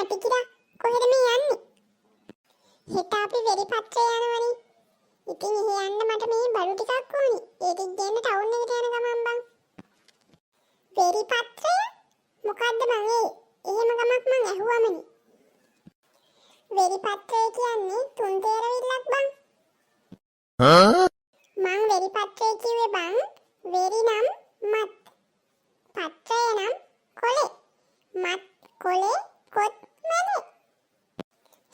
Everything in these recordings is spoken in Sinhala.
ටිකිරා, කොහෙද මේ යන්නේ? හෙට අපි වෙරිපත්‍රේ යනවනේ. ඉතින් එහෙ යන්න මට මේ බඩු ටිකක් ඕනි. ඒ ටික ගේන්න ටවුන් එකට යන ගමන් බං. වෙරිපත්‍රය? මොකද්ද බං ඒ? එහෙම ගමක් මං ඇහුවමනේ. වෙරිපත්‍රය කියන්නේ තුන් තේරවිල්ලක් බං. මං වෙරිපත්‍රය කිව්වේ බං, වෙරි නම් මත්, පත්‍රය නම් කොලේ, මත් කොලේ කොත් මැලේ.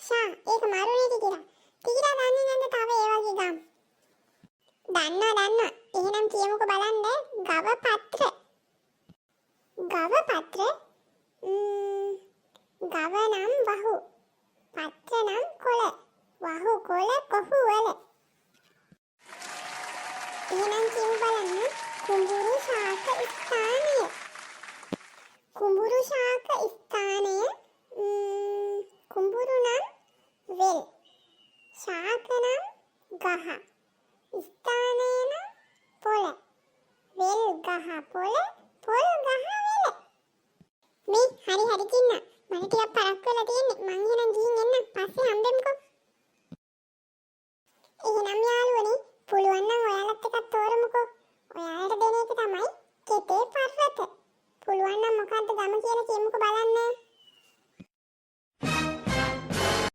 ෂා, ඒක මරුනේ ටිකිරා. ටිකිරා දන්නේ නැද්ද තව ඒ වගේ ගම්? දන්නවා දන්නවා. එහෙනම් කියමුකෝ බලන්න, ගව පත්‍ර. ගව පත්‍ර. ගව නම් වහු, පත්‍ර නම් කොළ, වහු කොළ කොහු වල. එහෙනම් කියමු බලන්න, කුඹුරු ශාක ස්ථානය. කුඹුරු ශාක ස්ථානය. කුඹුරු නම් වෙල්, ශාක නම් ගහ, ස්ථානය නම් පොළ, වෙල් ගහ පොළ, පොල් ගහ වෙල. මේ හරි හරි කින්න, මට ටිකක් පරක්කු වෙලා තියෙන්නේ. මං එහෙනම් ගිහින් එන්නම්, පස්සේ හම්බෙමුකෝ. එහෙනම් යාළුවනේ, පුළුවන් නම් ඔයාලත් එකක් තෝරමුකෝ.